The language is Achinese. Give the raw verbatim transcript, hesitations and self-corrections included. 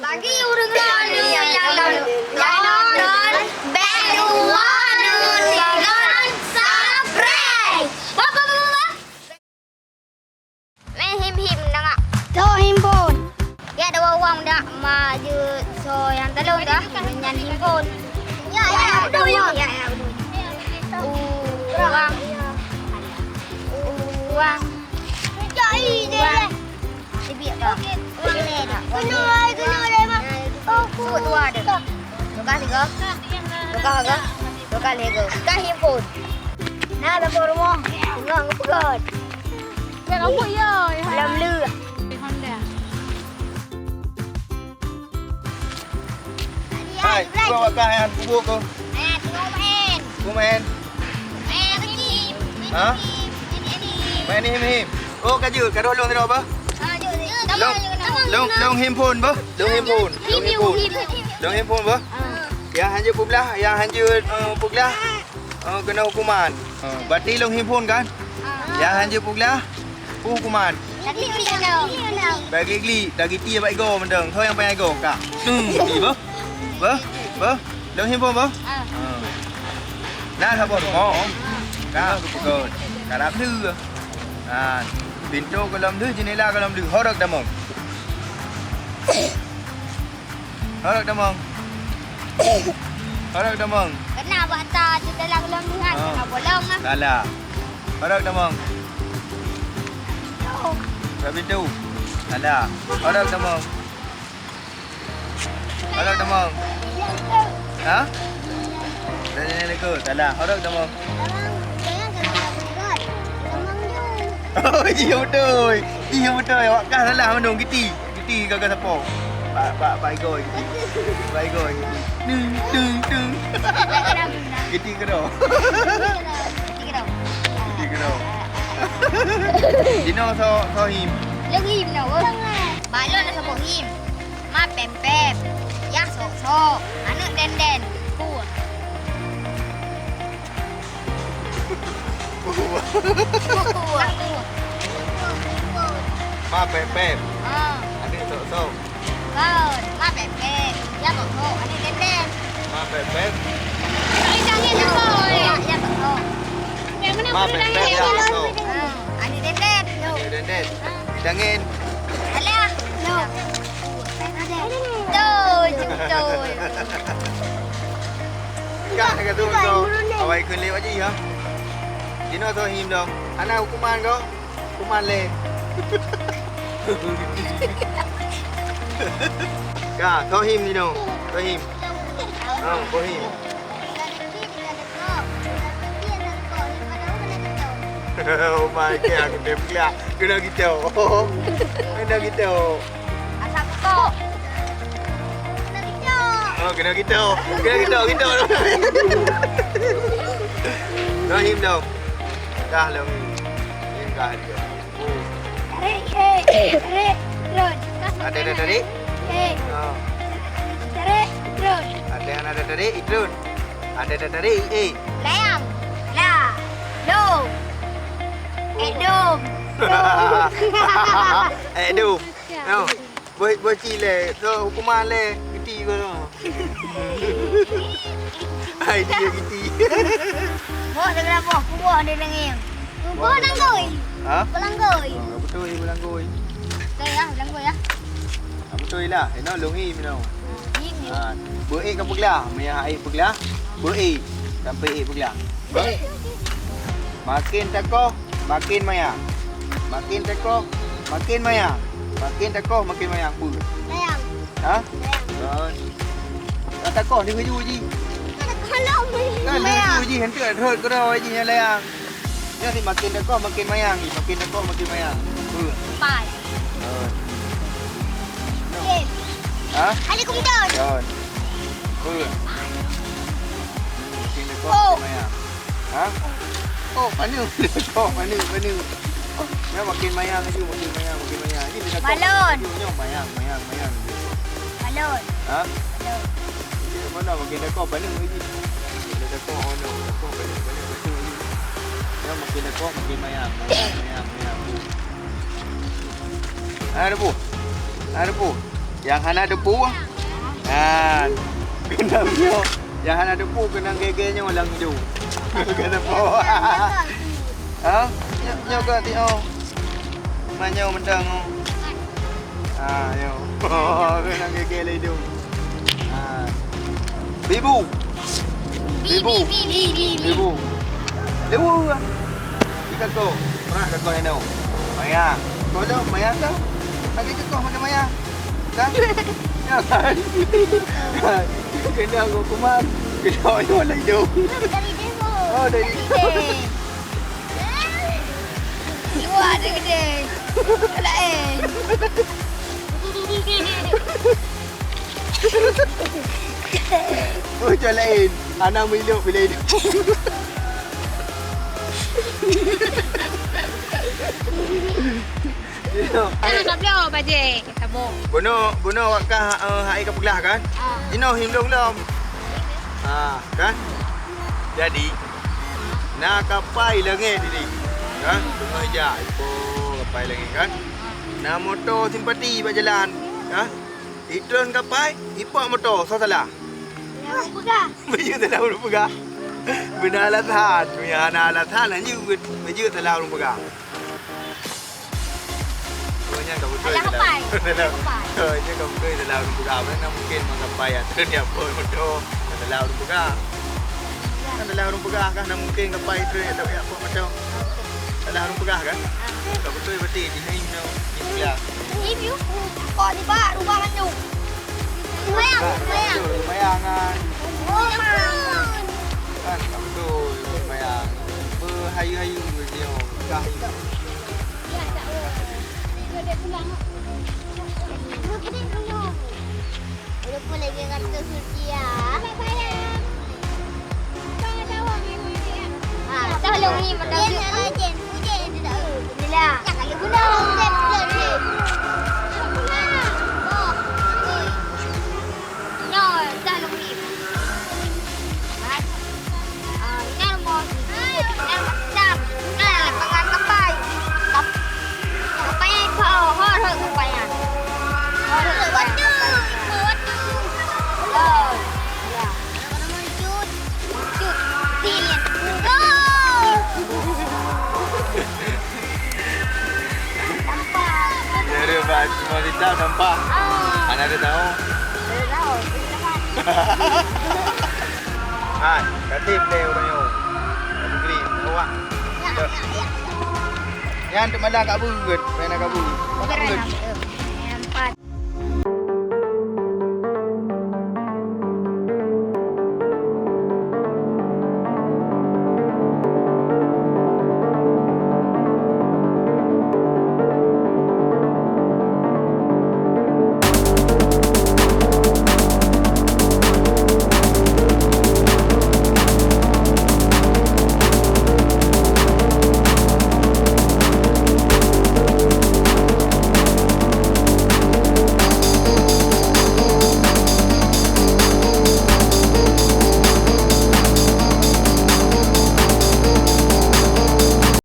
Bagi ureueng laén nyang nonton, bèk lupa nonton subscribe. Wah, wah, wah, wah. Main him-him nangak. Soe himpon? Ya, ada wawang dak ma jeuet soe nyang talon dah. Nyan himpon. Ya, ya, betul, ya. Ya, ya, betul. Uang. Uang. Uang. Tibiek dah. Uang lé dah. Uang lé. Kena, kena, kena, Mak. Oh, suut dua ada. Tukar tiga. Tukar tiga. Tukar lé go. Tukar himpon. Nah, dapur rumah. Tengok, ngepeugöt. Dah rambut ya, ya. Malam le. Honda. Hai, kau bakah yang kubur kau. Eh, tengok main. Kau main. Main game. Ha? Main game. Main game, game. Oh, kaju, kadu long tadi apa? Ah, jom, jom. Long, long, long himpon apa? Long himpon. Long himpon. Long himpon apa? Ah. Yang hanjeuet peublah, yang hanjeuet, eh, peublah. Oh, kena hukuman. Oh, berarti long himpon kan? Ah. Yang hanjeuet peublah, hukuman. Lagi klik dah. Bagi klik, lagi ti bak igo mantong. Soe nyang payah igo, Kak? Hmm, ti bah. Bah? Bah? Long himpon bah? Ah. Ah. Nah, sabar. Oh. Nah, aku pegot. Karap tu. Ah. Pintu golom tu, jendela golom tu. Horok damong. Harap damong. Harap damong. Kena bak ta jendela golom tu kan, ah, kena bolong ah. Salah. Harap damong. Oh. Kat pintu. Salah. Harap damong. Harap damong. Ha? Dah jadi leko. Salah. Harap damong. Oh, iya betul. Iya betul. Awak kah salah mandum. Giti. Giti gaga sapo. Bak, bak, bak igoi. Bak igoi. Tung, tung, tung. Giti keudroe. Giti keudroe. Jinoe soe, soe him. Lôn him noh. Bak lôn na sapo him. Ma pèp-pèp. Yah sok-sok. Aneuk dèn-dèn. Pue. Ma pèp-pèp. Ah. Aneuk sok-sok. Kon, ma pèp-pèp. Yah sok-sok. Aneuk dèn-dèn. Ma pèp-pèp. Yah, yah sok-sok. Ma pèp-pèp, yah sok-sok. Ah, aneuk dèn-dèn. Aneuk dèn-dèn. Ah. Tangen. Alah. Betul, betul. Kak, kata betul. Awai kheun lé wajih, ha? Jinoe soe him dong. Hana hukuman kau. Hukuman lé. Kak, soe him jinoe. Soe him. Ha, soe him. Oh my God, aku teupeugah. Kena gitu. Kena gitu. Asap pokok. Oh, kena gitu. Kena gitu, gitu. Rahim dong. Dah lah. Him kah dia. Oh. Tarik, eh. Tarik, terus. Ada, ada tarik? Eh. Oh. Tarik, terus. Ada yang ada tarik, terus. Ada yang ada tarik, eh. Layang. La. Dom. Eh, dom. Dom. Eh, dom. Ya. Oh. Boi, boi ci lé. So, hukuman lé. Giti ko. Ai dia giti. Bok segera bok, kuboh dia dengeng. Kuboh langgoi. Ha? Belanggoi. Oh, betul, belanggoi. Betul ya, belanggoi ya. Ah, betul lah. Ino long him ino. Ah, him ni. Ah, beuék ka peuglah, meuiah ék peuglah. Beuék sampai ék peuglah. Makin takoh, makin maya. Makin takoh, makin maya. Makin takoh, makin maya. Peue? Sayang. Ha? Sayang. Kan. Ka takoh ni keujeuet ji. Kan keujeuet ji, henteu rhot keudroe ji nyang layang. Nyan ni makin dekoh makin mayang ni, makin dekoh makin mayang. Peue? Pai. Oh. Game. Ha? Ada komputer. Don. Peue? Makin dekoh makin mayang. Ha? Oh, paneuk. Dekoh, paneuk, paneuk. Nyan makin mayang laju, makin mayang, makin mayang. Ni dia dekoh. Balon. Nyoe mayang, mayang, mayang. Balon. Ha? Balon. Mana makin dekoh, paneuk lagi. Makin dekoh, oh no, dekoh, paneuk, paneuk, paneuk lagi. Nyan makin dekoh, makin mayang, mayang, mayang, mayang. Hai, Rebu. Hai, Rebu. Nyang hana teupeu, ha, keunong nyoe. Nyang hana teupeu keunong gèe-gèe nyoe lam idông. Ka teupeu. Ha? Nyoe, nyoe ka teuh, oh. Ma nyoe mantong, oh. Ha, nyoe. Keunong gèe-gèe lam idông. Ha. Bibu. Bi, Bibu. Bi, bi, bi, bi, bi. Bibu. Lewu. Di kakoe. Peurat kakoe inoe. Maya. Koh lom, maya kah? Lagèe kakoe makai maya. Kan? Ya kan? Kena aku kuman. Kena aku lagi jauh. Dari dia. Oh, dari dia. Iwa ada gede. Lain. Oh, macam lain. Anak meuilok bila hidup. Anak tak boleh bajik. Sabuk. Bunoe, bunoe awak kah, eh, hai ka peuglah kan? Ah. Inoe hindong lom. Ah, kan? Jadi, na kapai langèt tadi. Kan? Teungoh ijak, ipo kapai langèt kan? Na moto simpati bak jalan, kan? Itreun kapai, ipak moto, soe salah? Ureueng peugah. Beujeuet salah ureueng peugah. Beuna alasan, meunyo hana alasan, lanjut. Beujeuet salah ureueng peugah. Oh, nyan ka beutôi. Salah kapai. Salah. Salah kapai. Oh, nyan ka beutôi salah ureueng peugah. Mana mungkin mak kapai ya. Terus dia pun betul. Salah ureueng peugah. Ya. Kan salah ureueng peugah kan, mana mungkin kapai terus dia tak payah buat macam. Salah ureueng peugah kan? Ah. Ka beutôi berarti di sini no. Di sebelah. Ini view. Kok ni, Pak, rumah mandum. Bayang, bayang. Bayang kan. Oh, kan. Kan ka beutôi bayang. Berhayu-hayu dia. Peugah. Walaupun lagi ratus rupiah. Ah, dah lông ni, dah. Bila? Nyoe, dah lông ni. Ah, nyan rumoh sujud, nyan macam, nyan lapangan kapai. Kap-, kapai nyan ipa, oh, hot, hot kapai nyan. Hot, hot kapai nyan. Hot, ya. Cut. Cut. Sin. Gol. Nampak. Dia ada bak semua kita nampak. Ah. Mana ada tahu? Ada tahu. Hai, kata play orang nyoe. Kamu beri, awak. Ya, ya, ya. Nyan teuk malam Kak Beuet, pernah Kak Beuet. Kak Beuet.